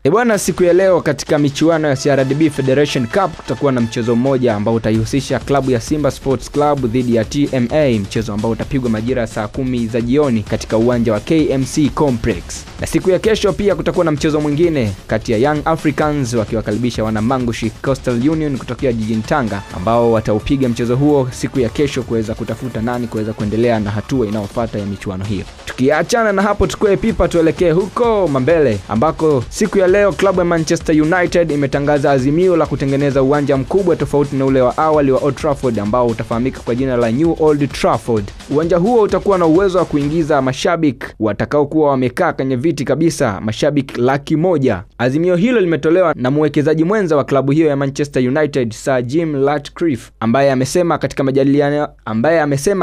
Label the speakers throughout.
Speaker 1: Ebwana, siku ya leo katika michuano ya CRDB Federation Cup kutakuwa na mchezo mmoja ambao utaihusisha klabu ya Simba Sports Club dhidi ya TMA, mchezo ambao utapigwa majira ya saa 10 za jioni katika uwanja wa KMC Complex. Na siku ya kesho pia kutakuwa na mchezo mwingine kati ya Young Africans wakiwakaribisha wana Mangushi Coastal Union kutokea jijini Tanga, ambao wataupiga mchezo huo siku ya kesho kuweza kutafuta nani kuweza kuendelea na hatua inayofuata ya michuano hiyo. Tukiachana na hapo, tukue pipa tuelekee huko Mambele ambako siku ya leo klabu ya Manchester United imetangaza azimio la kutengeneza uwanja mkubwa tofauti na ule wa awali wa Old Trafford ambao utafahamika kwa jina la New Old Trafford. Uwanja huo utakuwa na uwezo wa kuingiza mashabiki watakaokuwa wamekaa kwenye viti kabisa, mashabiki 100,000. Azimio hilo limetolewa na mwekezaji mwenza wa klabu hiyo ya Manchester United, Sir Jim Ratcliffe, ambaye amesema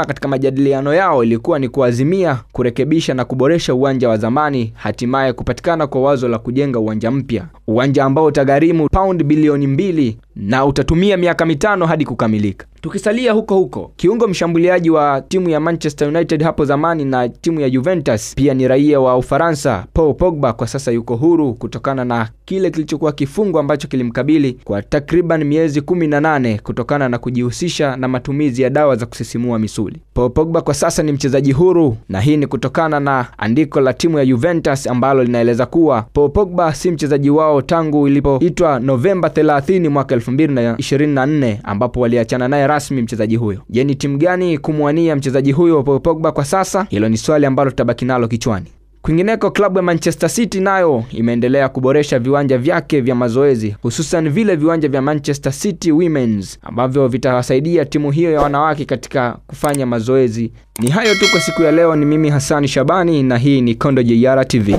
Speaker 1: katika majadiliano yao ilikuwa ni kuazimia kurekebisha na kuboresha uwanja wa zamani, hatimaye kupatikana kwa wazo la kujenga uwanja mpya, uwanja ambao utagharimu pound bilioni 2 na utatumia miaka 5 hadi kukamilika. Tukisalia huko huko, kiungo mshambuliaji wa timu ya Manchester United hapo zamani na timu ya Juventus, pia ni raia wa Ufaransa, Paul Pogba kwa sasa yuko huru kutokana na kile kilichokuwa kifungo ambacho kilimkabili kwa takriban miezi 18 kutokana na kujihusisha na matumizi ya dawa za kusisimua misuli. Paul Pogba kwa sasa ni mchezaji huru, na hii ni kutokana na andiko la timu ya Juventus ambalo linaeleza kuwa Paul Pogba si mchezaji wao tangu ilipoitwa Novemba 30 mwaka 2024 ambapo waliachana naye rasmi mchezaji huyo. Je, ni timu gani kumwania mchezaji huyo Paul Pogba kwa sasa? Hilo ni swali ambalo tutabaki nalo kichwani. Kwingineko, klabu ya Manchester City nayo imeendelea kuboresha viwanja vyake vya mazoezi, hususan vile viwanja vya Manchester City Women's ambavyo vitawasaidia timu hiyo ya wanawake katika kufanya mazoezi. Ni hayo tu kwa siku ya leo. Ni mimi Hassan Shabani na hii ni Kondo JR TV.